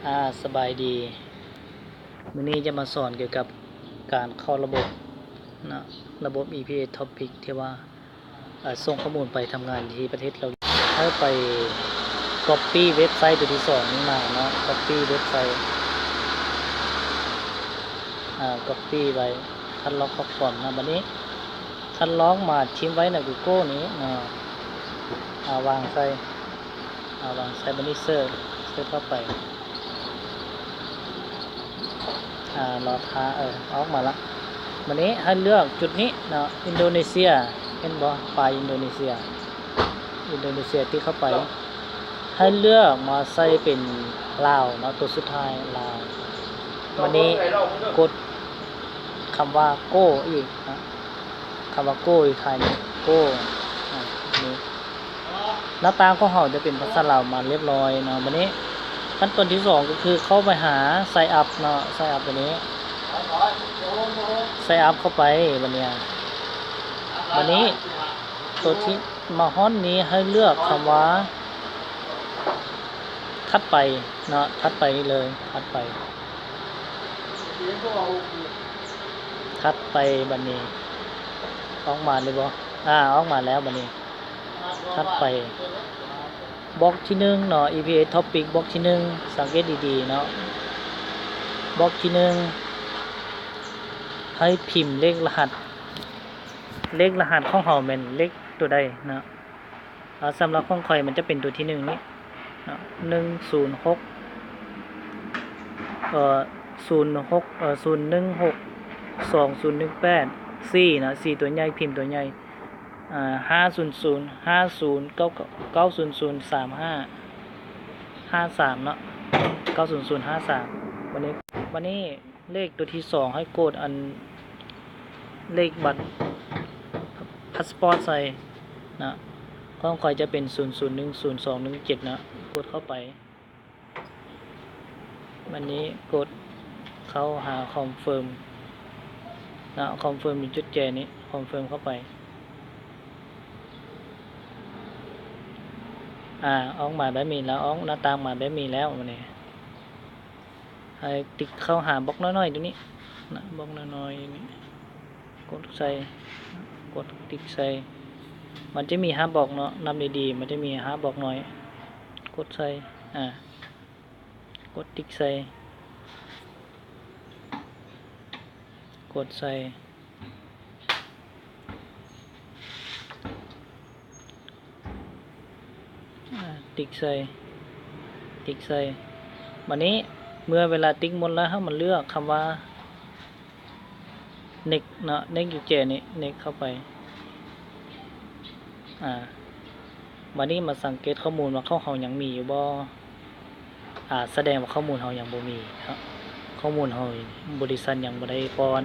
ອາ ສະບາຍດີ. ມື້ນີ້ຈະມາສອນກ່ຽວກັບການເຂົ້າລະບົບນະ, ລະບົບ EPS Topic ທີ່ວ່າ ອາ ສົ່ງຂໍ້ມູນໄປທຳງານທີ່ປະເທດເກົາຫຼີ. ໃຫ້ໄປ copy ເວັບໄຊຕົວທີສອງນີ້ມາເນາະ, copy ເວັບໄຊ ອາ copy ໄວ້ ຄັດລອກຂໍ້ຄວາມນະ. ບັດນີ້ຄັດລອກມາຖິ້ມໄວ້ໃນ Google ນີ້ເນາະ, ອາ ວາງໃສ່ ອາ ວາງໃສ່ ບັດນີ້ເສີດ ເສີດເຂົ້າໄປ. ອາ ລໍຖ້າ ເອີ ອອກມາລະ. ບັດນີ້ໃຫ້ເລືອກຈຸດນີ້ເນາະ, ອິນໂດເນເຊຍ ເຫັນບໍ່? ປາຍອິນໂດເນເຊຍ, ອິນໂດເນເຊຍຕິກເຂົ້າໄປ. ໃຫ້ເລືອກມາໃສ່ເປັນລາວເນາະ, ຕົວສຸດທ້າຍລາວ. ບັດນີ້ກົດຄຳວ່າ Go ອີກເນາະ, ຄຳວ່າ Go ຢູ່ທ້າຍນີ້ Go ອາ ນີ້. ໜ້າຕ່າງຂອງເຮົາຈະເປັນພາສາລາວມາລຽບຮ້ອຍເນາະ. ບັດນີ້ຂັ້ນຕອນທີສອງກໍຄືເຂົ້າໄປຫາ Sign Up ເນາະ, Sign Up ຕົວນີ້ Sign Up ເຂົ້າໄປ. ບັດນີ້ ບັດນີ້ຕົວທີ່ມາຮອດນີ້ໃຫ້ເລືອກຄຳວ່າ ຖັດໄປເນາະ, ຖັດໄປນີ້ເລີຍ, ຖັດໄປ ຖັດໄປ. ບັດນີ້ອອກມາເລີຍບໍ່? ອາ ອອກມາແລ້ວ. ບັດນີ້ ຖັດໄປ ບລັອກທີໜຶ່ງເນາະ, EPS Topic ບລັອກທີໜຶ່ງ ສັງເກດດີໆເນາະ, ບລັອກທີໜຶ່ງ ໃຫ້ພິມເລກລະຫັດ, ເລກລະຫັດຂອງເຮົາແມ່ນເລກຕົວໃດເນາະ. ອາ ສຳລັບຂອງຂ້ອຍມັນຈະເປັນຕົວທີໜຶ່ງນີ້ເນາະ, ໜຶ່ງສູນຫົກ ເອີ ສູນຫົກ ເອີ ສູນໜຶ່ງຫົກ ສອງສູນໜຶ່ງແປດ ສີ່ເນາະ, ສີ່ຕົວໃຫຍ່ ພິມຕົວໃຫຍ່. ອາ ຫ້າສູນສູນ ຫ້າສູນ ເກົ້າ ເກົ້າສູນສູນ ສາມຫ້າ ຫ້າສາມເນາະ, ເກົ້າສູນສູນ ຫ້າສາມ. ບັດນີ້ ບັດນີ້ເລກຕົວທີສອງໃຫ້ກົດອັນ ເລກບັດພາສປອດໃສ່ນະ, ຂອງຂ້ອຍຈະເປັນສູນສູນໜຶ່ງສູນສອງໜຶ່ງເຈັດນະ, ກົດເຂົ້າໄປ. ບັດນີ້ກົດເຂົ້າຫາຄອນເຟີມນະ, ຄອນເຟີມຢູ່ຈຸດແຈນີ້ ຄອນເຟີມເຂົ້າໄປ. ອາ ອອກມາແບບນີ້ແລ້ວ, ອອກໜ້າຕ່າງມາແບບນີ້ແລ້ວ. ບັດນີ້ໃຫ້ຕິກເຂົ້າຫາບລັອກນ້ອຍໆຕົວນີ້ນະ, ບລັອກນ້ອຍໆນີ້ ກົດໃສ່ ກົດຕິກໃສ່. ມັນຈະມີຫ້າບລັອກເນາະ, ນັບດີໆ ມັນຈະມີຫ້າບລັອກນ້ອຍ, ກົດໃສ່ ອາ ກົດຕິກໃສ່ ກົດໃສ່ ອາ ຕິກໃສ່ ຕິກໃສ່. ບັດນີ້ເມື່ອເວລາຕິກໝົດແລ້ວ ເຮົາມາເລືອກຄຳວ່າ Next ເນາະ, Next ຢູ່ແຈນີ້ Next ເຂົ້າໄປ. ອາ ບັດນີ້ມາສັງເກດຂໍ້ມູນວ່າຂອງເຮົາຍັງມີຢູ່ບໍ່? ອາ ສະແດງວ່າຂໍ້ມູນເຮົາຍັງບໍ່ມີເນາະ, ຂໍ້ມູນເຮົາ ບໍລິສັດຍັງບໍ່ໄດ້ປ້ອນ